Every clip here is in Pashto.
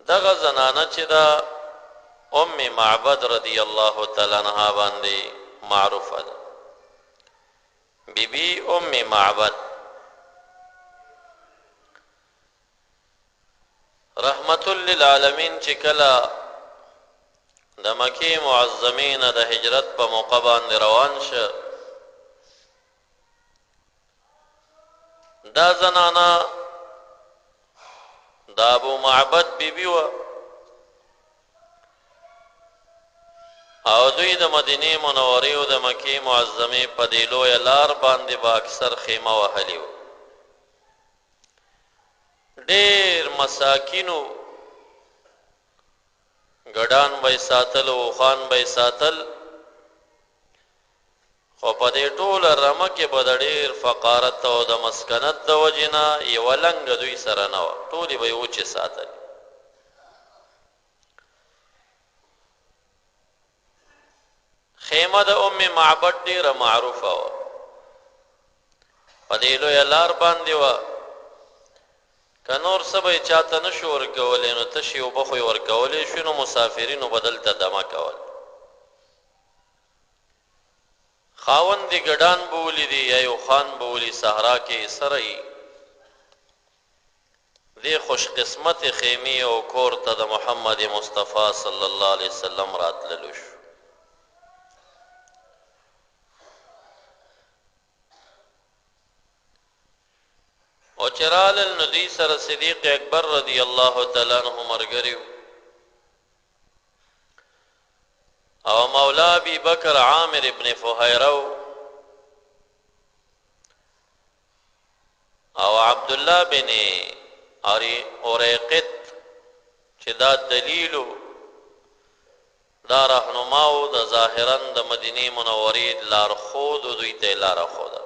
دغه زنانه چې ده ام معبد رضی الله تعالی عنها باندې معروفه ده، بی بی ام معبد رحمت للعالمین چې کله د مکې معظمې نه د هجرت په موقع باندې روان شه، دا زنانه د ابو معبد بیبي وه او دوی د مدینې منورې او د مکې معظمې په دې لویه لار باندې به اکثر خیمه وهلې وه. ډېر مساکینو ګډان به یې ساتل او اوښان به یې ساتل، خو په دې ټوله رمه کې به د ډېر فقارت او د مسکنت د وجې نه یوه لنګه دوی سره نه وه، ټولې به یې وچې ساتلې. خیمه د ام معبد ډېره معروفه وه، په دې لویه لار باندې وه. که نور څه به یې چاته نه شو ورکولی نو تشې اوبه خو یې ورکولی شوې، نو مسافرینو به دلته دمه کول. خاوند دې ګډان بولي دي یا یو خان بولي، صحرا کې یې سره یي. دې خوش قسمتې خیمې او کور ته د محمد مصطفی صلی الله علیه وسلم راتللو شو. او چې رالل نو دوی سره صدیق اکبر رضی الله تعالی عنہ مرګري او مولا ابي بکر عامر ابن فهيره او عبد الله بن اری اوريقت چې دا دلیل دا رهنما او د ظاهرا د مدینه منورې لارښود دوی ته لار ښوده.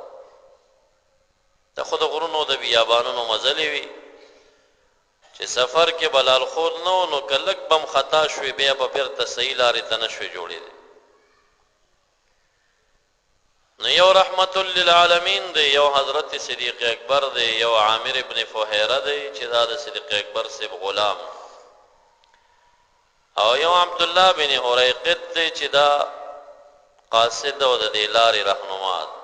د خو د غرونو د بیابانونو مزلې وي چې سفر کې به لارښود نه و، نو که لږ به هم خطا شوې بیا به بېرته صحیح لارې ته نه شوې جوړېدی. نو یو رحمت للعالمین دی، یو حضرت صدیق اکبر دی، یو عامر ابن فهیره دی چې دا د صدیق اکبر صاحب غلام، او یو عبدالله بن اریقط دی چې دا قاصد او د دې لارې رهنما دی.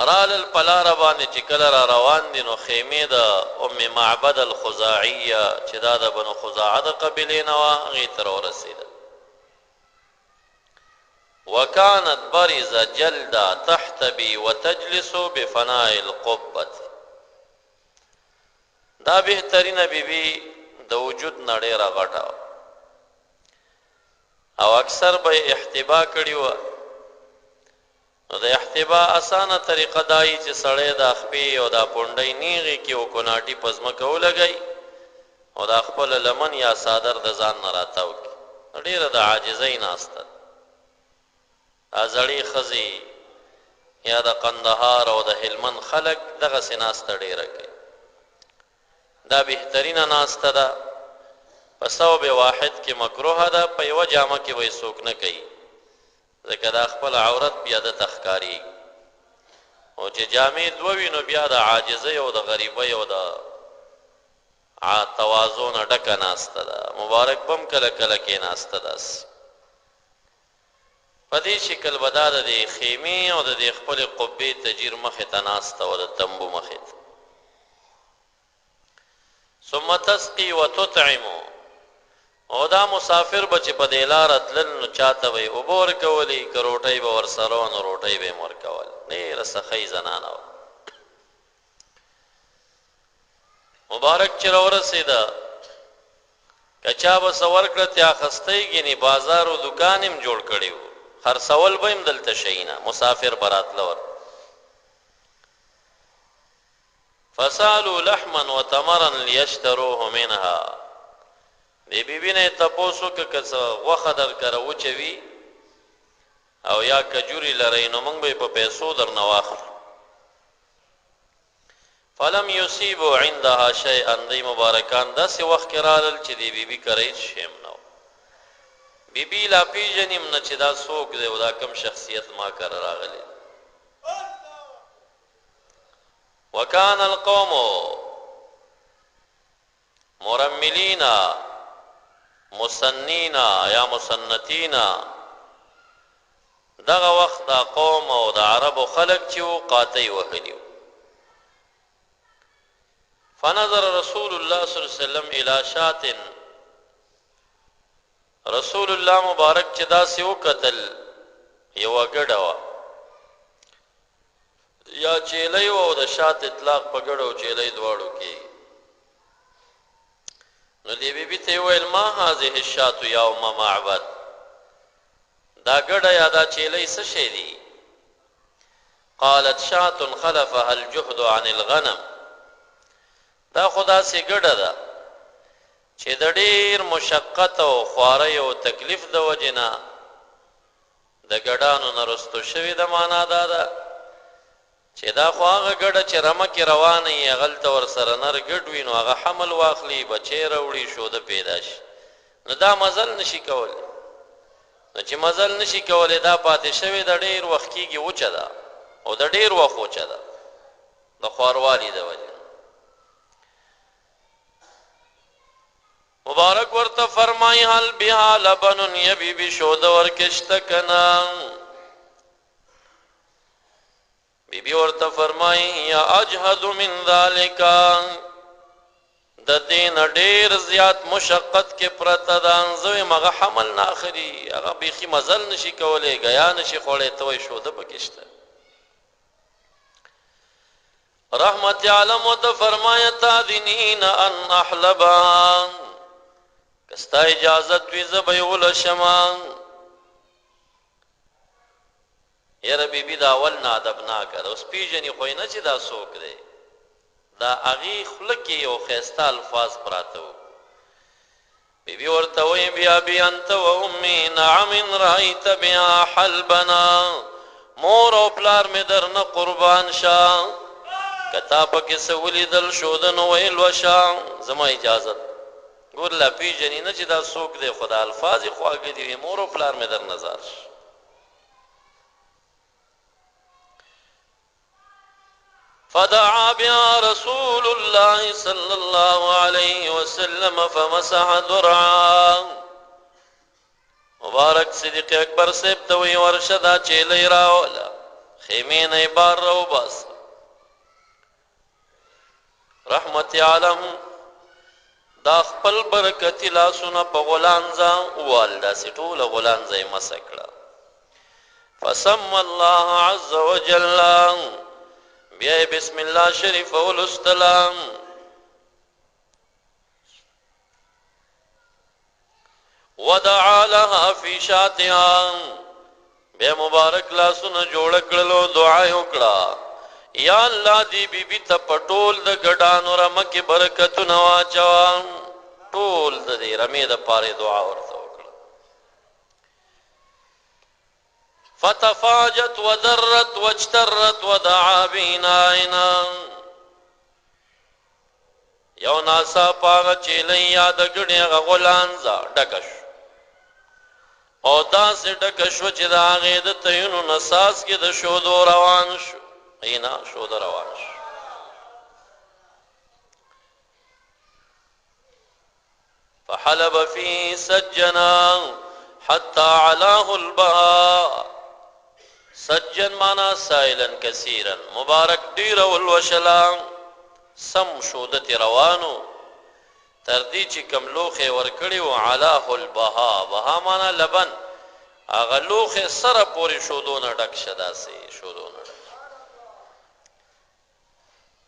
رالل په لاره باندې چې کله را روان دي نو خیمې د ام معبد الخزاعیه چې دا د بنو خزاعه د قبیلې نه وه هغې ته راورسېدل. وکانت برز جلدا تحتبي وتجلس بفناء القبة. دا بهترینه بیبي د وجود نه ډېره غټه وه او اکثر به یې احتبا کړې وه. نو د احتبا اسانه طریقه دا وي چې سړی دا خپې او دا پونډۍ نیغې کړي او کوناټي په ځمکه ولګوي او دا خپله لمن یا څادر د ځان نه راتاو کړي. نو ډېره د عاجزۍ ناسته ده. دا زړې ښځې یا د قندهار او د هلمند خلک دغسې ناسته ډېره کوي. دا بهترینه ناسته ده. په ثوب واحد کې مکروه ده، په یوه جامه کې به یې څوک نه کوي. ځکه دا خپل عورت بیا ده ته ښکاریږي او چې جامې دوه وي نو بیا د عاجزۍ او د غریبۍ او د تواضع نه ډکه ناسته ده. مبارک به هم کله کله کېناسته داسې په دې شکل به دا د دې خیمې او د دې خپلې قبې تجیر مخې ته ناسته وه، د تمبو مخې ته. ثم تسقي وتطعم، او دا مسافر به چې په دې لاره تلل نو چاته به یې اوبه ورکولې، که روټۍ به ورسره وه نو روټۍ به یې هم ورکول. ډېره سخۍ زنانه وه. مبارک چې راورسېده که چا به څه ورکړه ترې اخیسته یې، ګنې بازار او دوکان یې هم جوړ کړی و، خرڅول به یې هم دلته شیونه، مسافر به راتله ورته. فسالوا لحما وتمرا ليشتروه منها، دې بي بي نه يې تپوس وکړ که څه غوښه درکره وچه وي او يا کجوري لرئ نو موږ به يې په پيسو درنه واخلو. فلم يصيبوا عندها شيئا، دی مبارکان داسې وخت کې رالل چې دې بي بي کره هېڅ شی هم نه و. بي بي لا پېژني هم نه چې دا څوک دی او دا کوم شخصیت ما کره راغلی دی. وکان القوم مرملین، مسنین یا مسنتین، دغه وخت دا قوم او د عربو خلک چې وو قاتۍ وهلي وو. فنظر رسول الله صلی الله علیه وسلم الی شاة، رسول الله مبارک چې داسې وکتل یوه ګډه وه یا چیلۍ وه او د شات اطلاق په ګډه او چیلۍ دواړو کېږي. نو دې بیبي ته یې وویل، ما هذه الشاة یا ام معبد، دا ګډه یا دا چیلۍ څه شی دي؟ قالت شاة خلفها الجهد عن الغنم، دا خو داسې ګډه ده چې د ډېر مشقت او خوارۍ او تکلیف د وجې نه د ګډانو نه رستو شوې ده. معنا دا ده چې دا خو هغه ګډه چې رمه کې روانه وي، هغلته ورسره نر ګډ وي، نو هغه حمل واخلي، بچی راوړي، شوده پیدا شي، نو دا مزل نشي کولی. نو چې مزل نشي کولی، دا پاتې شوې ده، ډېر وخت کېږي وچه ده او د ډېر وخت وچه ده د خواروالي د وجې. مبارک ورته فرمای، هل بها لبن، یا بی بی شوده ورکې شته که نه؟ بی بی ورته فرمای، یا اجهد من ذالک، د دین ډیر زیات مشقت کې پرته ده. زوی مغه حمل نه اخلي، هغه بیخي مزل نشي کولی، ګیا نشي خوړی، ته وایې شوده پکې شته. رحمت عالم ورته فرمایه، تاذنین ان احلبها، که ستا اجازت وي زه به یې ولشم. یاره بی بی دا اول نه ادبناکه ده، اوس پیژني خو یې نه چې دا څوک دی. دا هغې خوله کې یو ښایسته الفاظ پراته وو. بی بی ورته وایي، بأبي انت وامي نعم ان رأیت بها حلبنا، مور او پلار مې درنه قربان شه، که تا پکې څه ولیدل شوده نو ویل وشه، زما اجازت. ګور لا پیژني نه چې دا څوک دی، خو دا الفاظ یې خواږه دي، مور او پلار مې درنه ځار شه. فدعا بها رسول الله صلى الله عليه وسلم فمسح درعا. مبارک صدیق اکبر صاحب ته وی، ورشه دا چیلې راوله، خیمې نه بار راو بس. رحمت عالم دا خپل برکتي لاسونه په غولانځه ووال، داسې ټوله غولانځه یې مسح کړه. فسم الله عز وجل، بیا یې بسم الله شریفه ولوستله. ودعا لها فی شاتها، بیا مبارک لاسونه جوړ کړل او دعا یې وکړه، یا الله دی بی بی ته په ټول د ګډانو رمه کې برکتونه واچوه. ټول د دې رمې د پاره دعا ورته وکړه. فتفاجت ودرت واجترت ودعا بینائنا، یو ناڅاپه هغه چیلۍ یا د ګډې هغه غولانځه ډکه شو او داسې ډکه شوه چې د هغې د تیونو نه څاڅکي د شودو روان شو، اینا شوده روان شو. فحلب فيه سجنا حتى علاه البهاء، سجن معنا سائلا کثیرا، مبارک ډیر ولوشلا، سم شوده ترې روان و، تر دې چې کوم لوښی ورکړی و، علاه البها، بها معنا لبن، هغه لوښی سره پورې شودو نه ډک شه، داسې شودو نه ډک.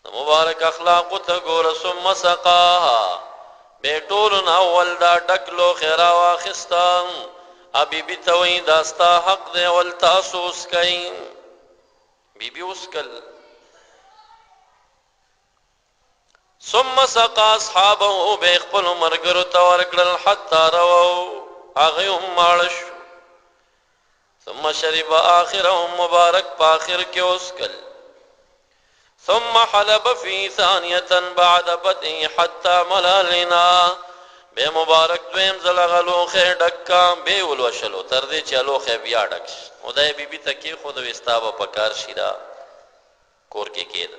د مبارک اخلاقو ته ګوره. ثم سقاها، بیا ټولو نه اول دا ډک لوښی راواخیسته، بي بي ته وایي دا ستا حق دی، اول تاسو وڅکئ. بي بي وڅکل. ثم سقا اصحابه، بیا خپلو ملګرو ته ورکړل، حتی روو، هغوی هم ماړه شو. ثم شرب آخرهم، مبارک په آخر کې وڅکل. ثم حلب فی ثانیة بعد بدء حتی ملا لنا، بیا مبارک دویم ځل هغه لوښی ډک کا، بیا یې ولوشلو تر دې چې لوښی بیا ډک شي. نو دا یې بي بي ته کېښود، وې ستا به په کار شي، دا کور کې کېده.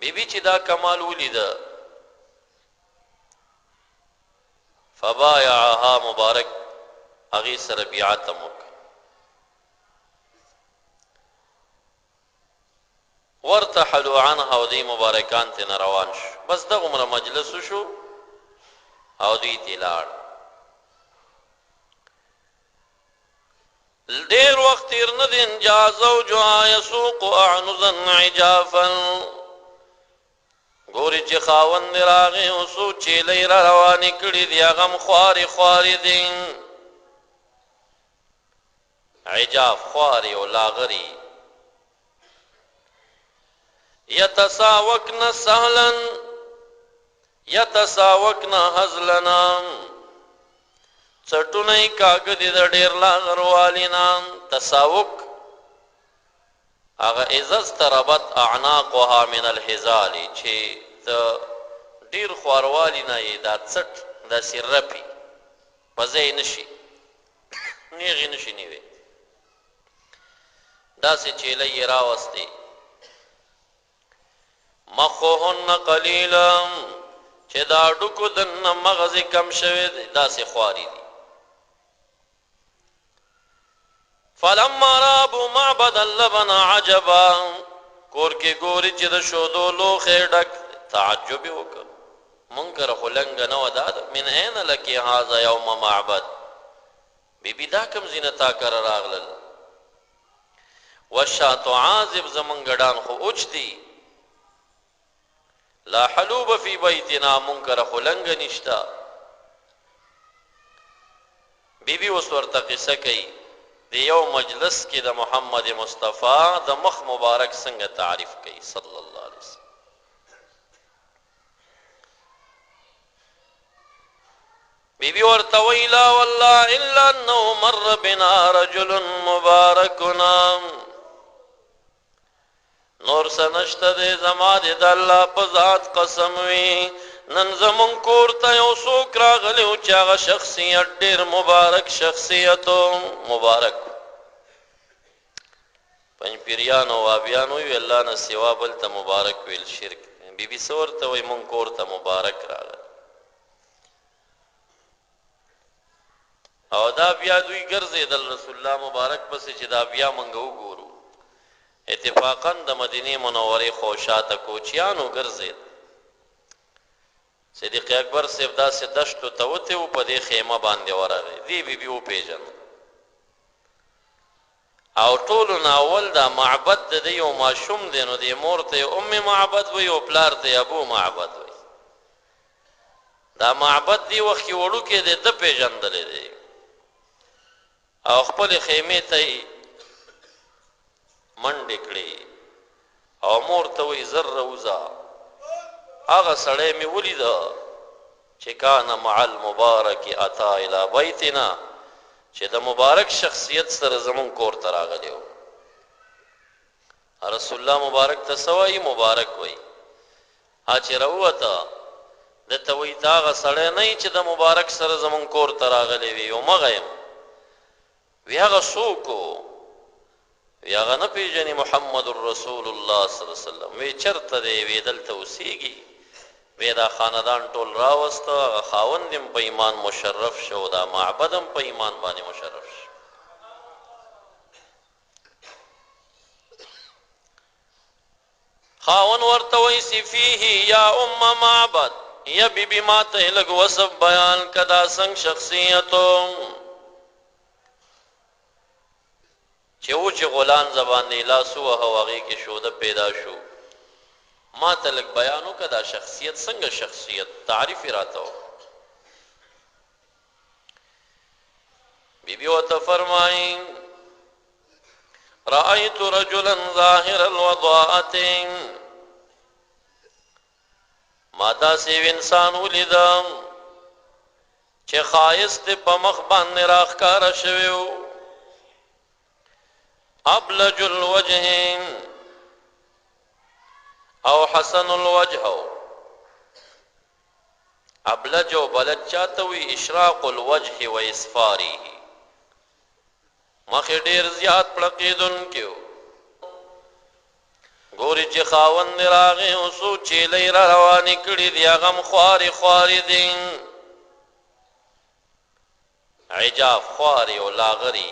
بی بی چې دا کمال ولید، فبايعها، مبارک هغې سره بیعت هم وکړ. وارتحلوا عنها، او دی مبارکان ترېنه روان شو. بس دغومره مجلس وشو او دوی ترې لاړ. ډېر وخت تېر نه دی، جاء زوجها يسوق اعنزا عجافا، ګوري چې خاوند راغی او څو چیلۍ را روانې کړې دي، هغه هم خوارې خوارې دي. عجاف خوارې او لاغري. یتساوکن سهلا یتساوکن هزلنا، څټونه یې کاږه دي د ډېر لاغروالي نه. تساوک هغه اذا اضطربت اعناقها من الهزال، چې د ډېر خواروالی نه یې دا څټ داسې رپي، په ځای نه شي، نیغې نه شي نیوی، داسې چیلۍ یې راوستې. مخهن قلیلا، چې دا هډوکو دننه مغز یې کم شوی دی، داسې خوارې دي. فلما را ابو معبد اللبن عجبا، کور کې ګوري چې د شودو لوښی ډک، تعجب یې وکړ، مونږ کره خو لنګه نه وه، دا من اين لک هذا یوم معبد، بی بی دا کوم ځای نه تا کره راغلل؟ والشاة عازب، زمونږ ګډان خو اوچ دي، لا حلوب فی بیتنا، مونږ کره خو لنګه نشته. بی بی اوس ورته قصه کوي، د یو مجلس کې د محمد مصطفی د مخ مبارک څنګه تعریف کوي صلی الله علیه وسلم. بی بی ورته وی، لا والله الا انه مر بنا رجل مبارکنا، نور څه نشته دی، زما دې د الله په ذات قسم وي، نن زمونږ کور ته یو څوک راغلی و چې هغه شخصیت ډېر مبارک شخصیت و. مبارک پنځپیریان او وابیان وی، الله نه سوا بل ته مبارک ویل شرک دی. بی بی څه ورته وایي؟ مونږ کور ته مبارک راغلی. او دا بیا دوی ګرځېدل رسول الله مبارک پسې چې دا بیا مونږ وګورو. اتفاقا د مدینې منورې خو شاته کوچیانو ګرځېد. صدیق اکبر صاحب داسې دشتو ته وتی و، په دې خیمه باندې ورغی، دې بي بي وپېژنده او ټولو نه اول دا معبد د دې یو ماشوم دی، نو دې مور ته یې ام معبد وایي او پلار ته یې ابو معبد وایي. دا معبد دې وخت کې وړوکی دی، ده پېژندلی دی او خپلې خیمې ته یې منډې کړې او مور ته وایي زر راوځه، هغه سړی مې ولیده چې کان مع المبارک اتی الی بیتنا، چې د مبارک شخصیت سره زمونږ کور ته راغلی و. رسول الله مبارک ته څه وایي؟ مبارک وایي. ها چې راووته ده ته وایي ته هغه سړی نه یې چې د مبارک سره زمونږ کور ته راغلی وي؟ همغه یم. وی هغه څوک و؟ وی هغه نه پیژني محمد رسول الله صلی الله علیه وسلم. وی چرته دی؟ وی دلته اوسیږي. وی دا خاندان ټول راوسته، هغه خاوند هم په ایمان مشرف شو، دا معبد هم په ایمان باندې مشرف شو. خاوند ورته وایي صفیه یا ام معبد، یا بی بی ما ته لږ وصف بیان که دا څنګه شخصیت چې و چې غلان زبان دی لاس ووهه او هغې کې شوده پیدا شو، ما ته لږ بیان وکړه دا شخصیت څنګه شخصیت، تعریف یې راته وکړه. بی بی ورته فرمایي رأيت رجلا ظاهر الوضاءة، ما داسې یو انسان ولید چې ښایست په مخ باندې راښکاره شوی و، ابلج الوجه او حسن الوجه. ابلج او بلج چاته وي؟ اشراق الوجه و اسفاره، مخ یې ډېر زیات پړقېدونکی و. ګوري چې خاوند راغی او څو چیلۍ را روانې کړي دي، هغه هم خوارې خوارې دي. عجاف خوارې او لاغري.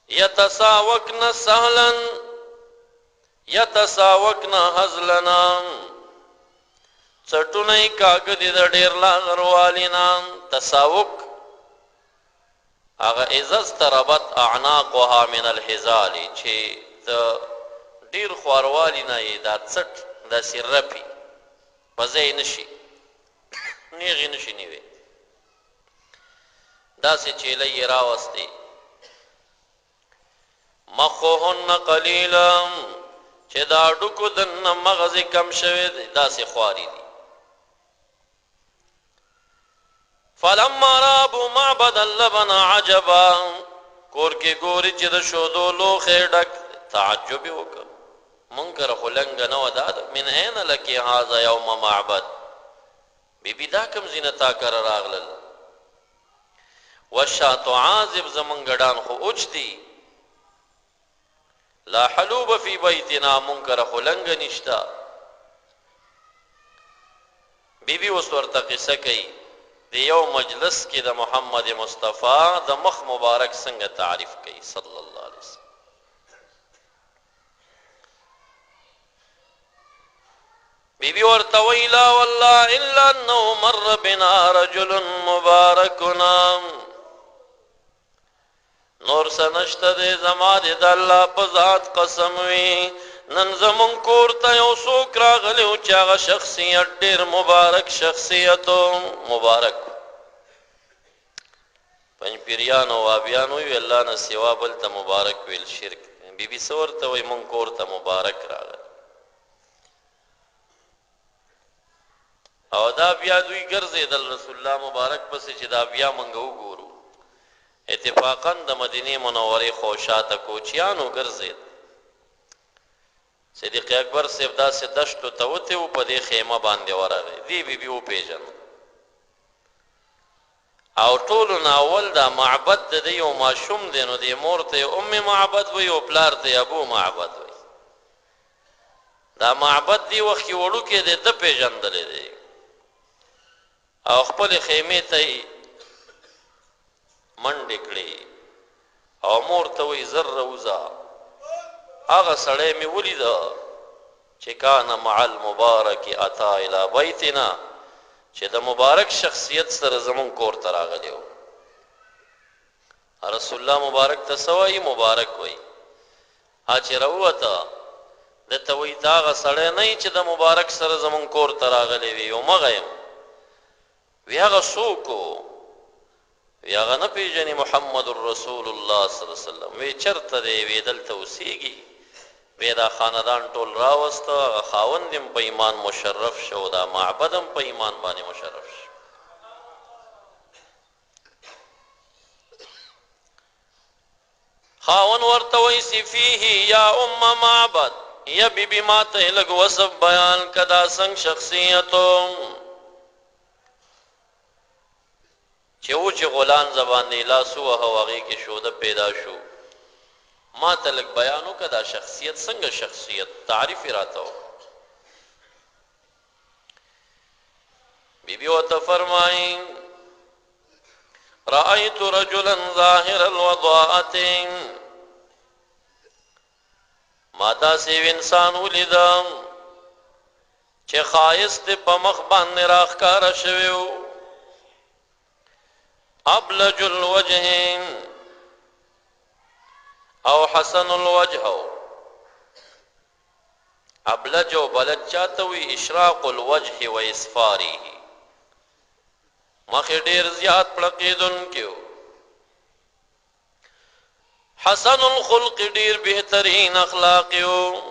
یتساوکن سهلا یتساوکن هزلنا، څټونه یې کاږه دي د ډېر لاغروالي نه. تساوک هغه اذا اضطربت اعناقها من الهزال، چې د ډېر خواروالي نه یې دا څټ داسې رپي، په ځای نه شي، نېغ یې نه شي نیوی، داسې چیلۍ یې راوستې. مخهن قلیلا، چې د هډوکو دننه مغز یې کم شوی دی، داسې خوارې دي. فلما را ابو معبد اللبن عجبا، کور کې ګوري چې د شودو لوښی ډک، تعجب یې وکړ، مونږ کره خو لنګه نه وه، دا من اين لک هذا یوم معبد، بی بی دا کوم ځای نه تا کره راغلل؟ والشاة عازب، زمونږ ګډان خو اوچ دي، لا حلوب فی بیتنا، مونږ کره خو لنګه نشته. بی بی اوس ورته قصه کوي، د یو مجلس کې د محمد مصطفی د مخ مبارک څنګه تعریف کوي صلی الله علیه وسلم. بی بی ورته وی لا والله الا انه مر بنا رجل مبارکنا، نور څه نشته دی، زما دې د الله په ذات قسم وي، نن زمونږ کور ته یو څوک راغلی و چې هغه شخصیت ډېر مبارک شخصیت و. مبارک پنځپیریانو وابیانو وی الله نه سوا بل ته مبارک ویل شرک دی. بی بی څه ورته وایي؟ مونږ کور ته مبارک راغلی. او دا بیا دوی ګرځېدل رسول الله مبارک پسې چې دا بیا مونږ وګورو. اتفاقاً د مدینې منورې خوشا ته کوچیانو ګرځېد. صدیق اکبر صاحب داسې دشتو ته وتی و، په دې خیمه باندې ورغی، دې بي بي وپېژند او ټولو نه اول دا معبد د دې یو ماشوم دی، نو دې مور ته یې ام معبد وایي او پلار ته یې ابو معبد وایي. دا معبد دې وخت کې وړوکی دی، ده پېژندلی دی او خپلې خیمې ته یې منډې کړې او مور ته وایي زر راوځه، هغه سړی مې ولیده چې کان مع المبارک اتی الی بیتنا، چې د مبارک شخصیت سره زمونږ کور ته راغلی و. رسول الله مبارک ته څه وایي؟ مبارک وایي. ها چې راووته ده ته وایي ته هغه سړی نه یې چې د مبارک سره زمونږ کور ته راغلی وي؟ همغه یم. وی هغه څوک و؟ وی هغه نه پیژني محمد رسول الله صلی الله علیه وسلم. وی چرته دی؟ وی دلته اوسیږي. وی دا خاندان ټول راوسته، هغه خاوند هم په ایمان مشرف شو، دا معبد هم په ایمان باندې مشرف شو. خاوند ورته وایي صفیه یا ام معبد، یا بی بی ما ته لږ وصف بیان که دا څنګه شخصیت چې و چې غلان زبان دی لاس ووهه او هغې کې شوده پیدا شو، ما ته لږ بیان وکړه دا شخصیت څنګه شخصیت، تعریف یې راته وکړه. بی بی ورته فرمایي رأيت رجلا ظاهر الوضاءة، ما داسې یو انسان ولید چې ښایست په مخ باندې راښکاره شوی و، ابلج الوجه او حسن الوجه. ابلج او بلج چاته وي؟ اشراق الوجه و اسفاره، مخ یې ډېر زیات پړقېدونکی و. حسن الخلق، ډېر بهترین اخلاق یې و.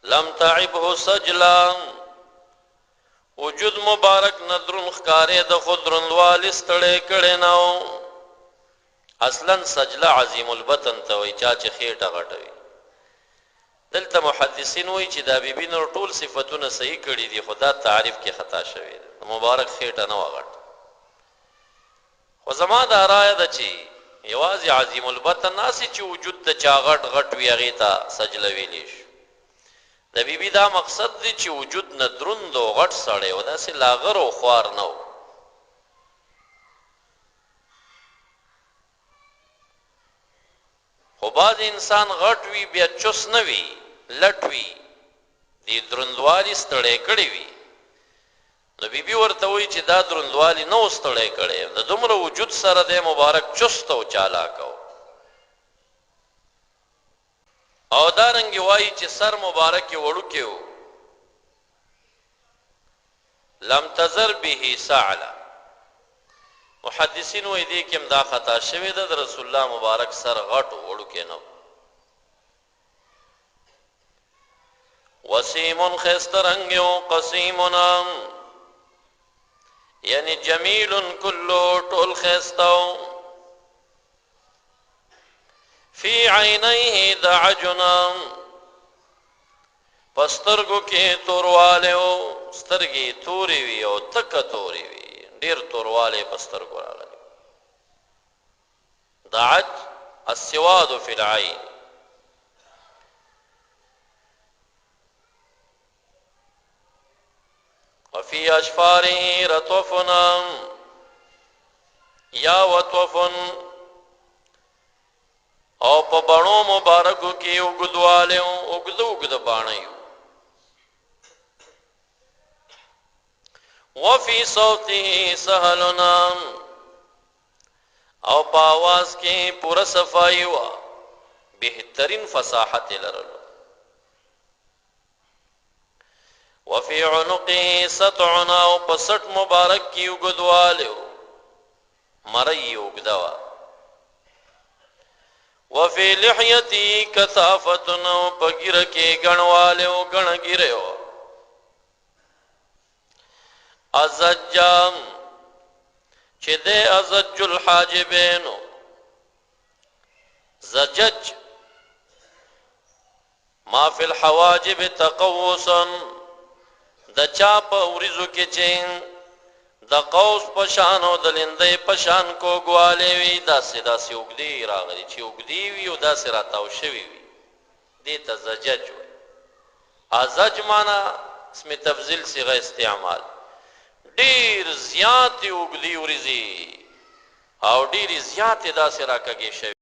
لم تعبه سجلا، وجود مبارک نه دروند ښکارېده، خو دروندوالي ستړی کړی نه و. اصلا سجله عظیم البطن ته وایي، چا چې خېټه غټه وي. دلته محدثین وایي چې دا بي بي نور ټول صفتونه صحیح کړي دي، خو دا تعریف کې خطا شوې ده، د مبارک خېټه نه وه غټه. خو زما دا رایه ده چې یوازې عظیم البطن نه، هسې چې وجود د چا غټ غټ وي هغې ته سجله ویلی شو. د بي بي دا مقصد دی چې وجود نه دروند او غټ سړی و، داسې لاغر او خوار نه و. خو بعضې انسان غټ وي بیا چوس نه وي، لټ وي، دې دروندوالي ستړی کړی وي. نو بي بي ورته وایي چې دا دروندوالي نه و ستړی کړی، د دومره وجود سره دی مبارک چست او چالاک و. او دارنګه وایي چې سر مبارک یې وړوکی و، لم تزر به سعله. محدثین وایي دې کې هم دا خطا شوې ده، د رسول الله مبارک سر غټ و، وړوکی نه و. وسیم ښایسته رنګ یې و، قسیم یعنی جمیل کلو، ټول ښایسته و. فی عینیه دعجنا، په سترګو کې توروالی و، سترګې یې تورې وي او تکه تورې وي، ډېر توروالی په سترګو راغلی. دعج السواد فی العین. وفي اشفاره رطفنا یا وطف، او په بڼو مبارکو کې اوږدوالی و، اوږده اوږده باڼه یو. وفي صوته سهلنا، او په आवाज کې پوره صفائی وه، بهترین فصاحت یې لرلو. وفي عنقه سطع، او په سټ مبارک کې اوږدوالی و، مرۍ یې اوږده وه. وفي لحیته کثافت، او په ږیره کې ګڼوالی و، ګڼه ږیره یې وه. ازج، چې دی ازج الحاجبین، زجج ما فی الحواجب تقوسا، د چا په وریځو کې چې د قوس په شان او د لیندۍ په شان کوږوالی وي، داسې داسې اوږدې راغلي چې اوږدې وي او داسې راتاو شوي وي، دې ته زجج وایي. ازج معنا اسم تفضیل صیغه استعمال، ډېر زیاتې اوږدې وریځې او ډېرې زیاتې داسې راکږې شوې.